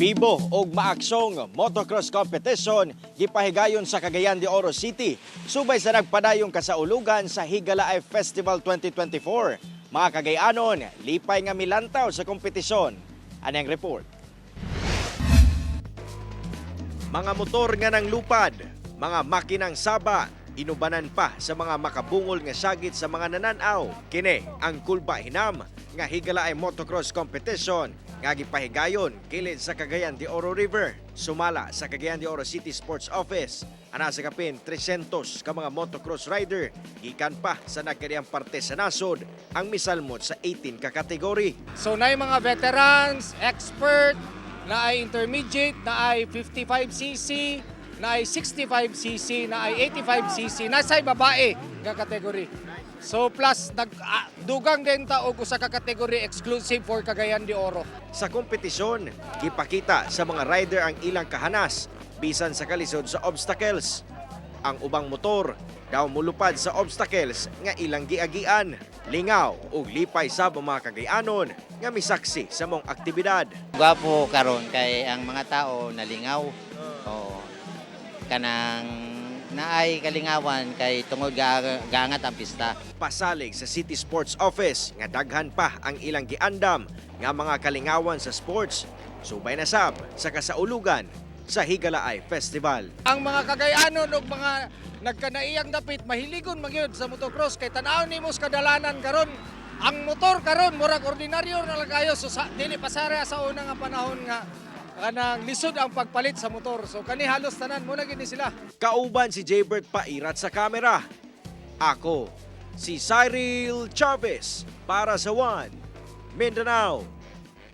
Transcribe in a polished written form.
Bibo og maaksyong motocross competition gipahigayon sa Cagayan de Oro City subay sa nagpadayong kasaulugan sa Higalaay Festival 2024. Mga Kagayanon, lipay nga milantaw sa kompetisyon. Anang report. Mga motor nga nang lupad, mga makinang saba, inubanan pa sa mga makabungol nga sagit sa mga nananaw. Kini ang Kulba Hinam nga Higalaay Motocross Competition nga gipahigayon kilid sa Cagayan de Oro River. Sumala sa Cagayan de Oro City Sports Office, ana sa kapin 300 ka mga motocross rider gikan pa sa nagkadiyang parte sa nasod ang misalmot sa 18 ka kategory. So na mga veterans, expert, na ay intermediate, na ay 55 cc, na ay 65 cc, na ay 85 cc, nasa babae nga category. So plus nag dugang din ta og usa ka category exclusive for Cagayan de Oro. Sa kompetisyon, gipakita sa mga rider ang ilang kahanas bisan sa kalisod sa obstacles. Ang ubang motor daw mulupad sa obstacles nga ilang giagian. Lingaw ug lipay sab ang mga Kagayanon nga misaksi sa mong aktibidad. Gwapo karon kay ang mga tao nalingaw. Oo. Kanang naay kalingawan kay tungod gaangat ang pista. Pasalig sa City Sports Office nga daghan pa ang ilang giandam nga mga kalingawan sa sports. Subay na sab sa kasaulugan sa Higalaay Festival. Ang mga Kagayanon og mga nagkanaiyang dapit mahiligon magyud sa motocross kay tan-aw nimo sa kadalanan karon, ang motor karon murag ordinaryo na lang kayo, so dili pasara sa una nga panahon nga kanang lisod ang pagpalit sa motor. So kani halos tanan mo na gini sila. Kauban si Jaybert Pairat sa kamera. Ako, si Cyril Chavez para sa One Mindanao.